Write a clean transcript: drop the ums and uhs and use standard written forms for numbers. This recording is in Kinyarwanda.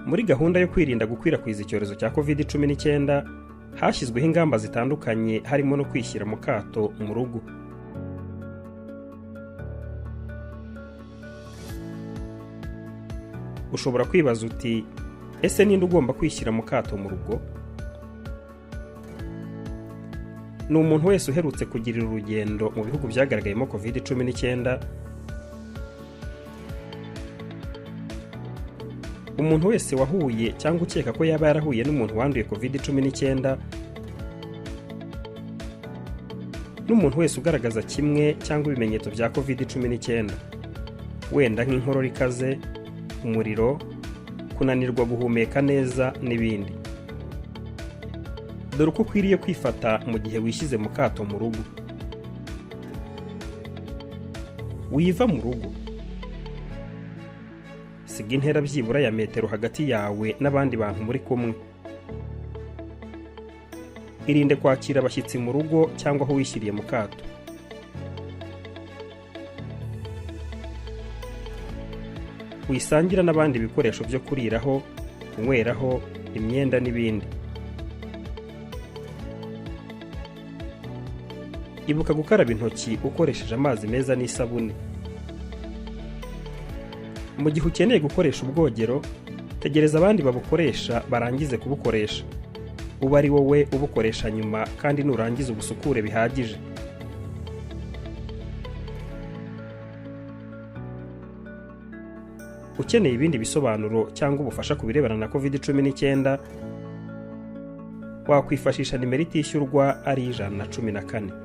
Muri gahunda yo kwirinda gukwirakwiza icyorezo cya COVID-19, hashyizweho ingamba zitandukanye, harimo no kwishyira mu kato mu rugo. Ushobora kwibaza uti: "Ese ninde ugomba kwishyira mu kato mu rugo?" Ni umuntu wese uherutse kugirira urugendo mu bihugu byagaragayemo COVID-19, umuntu wese wahuye cyangwa ukeka ko yaba yarahuye n'umuntu wanduye COVID-19, n'umuntu wese ugaragaza kimwe cyangwa ibimenyetso bya COVID-19, wenda nk'inkorora ikaze, umuriro, kunanirwa guhumeka neza n'ibindi. Dore uko ukwiriye kwifata mu gihe wishyize mu kato mu rugo. Wiva mu rugo. Siga intera byibura ya metero hagati yawe n'abandi bantu muri kumwe. Irinde kwakira abashyitsi mu rugo cyangwa aho wishyiriye mu kato. Wisangira n'abandi ibikoresho byo kuriraho, kunyweraho, imyenda n'ibindi. Ibuka gukaraba intoki ukoresheje amazi meza n'isabune. Mu gihe ukeneye gukoresha ubwogero, tegereza abandi babukoresha barangize kubukoresha, ube ari wowe ubukoresha nyuma, kandi nurangiza ubusukure bihagije. Ukeneye ibindi bisobanuro cyangwa ubufasha ku birebana na COVID-19, wakwifashisha nimero itishyurwa ari 114.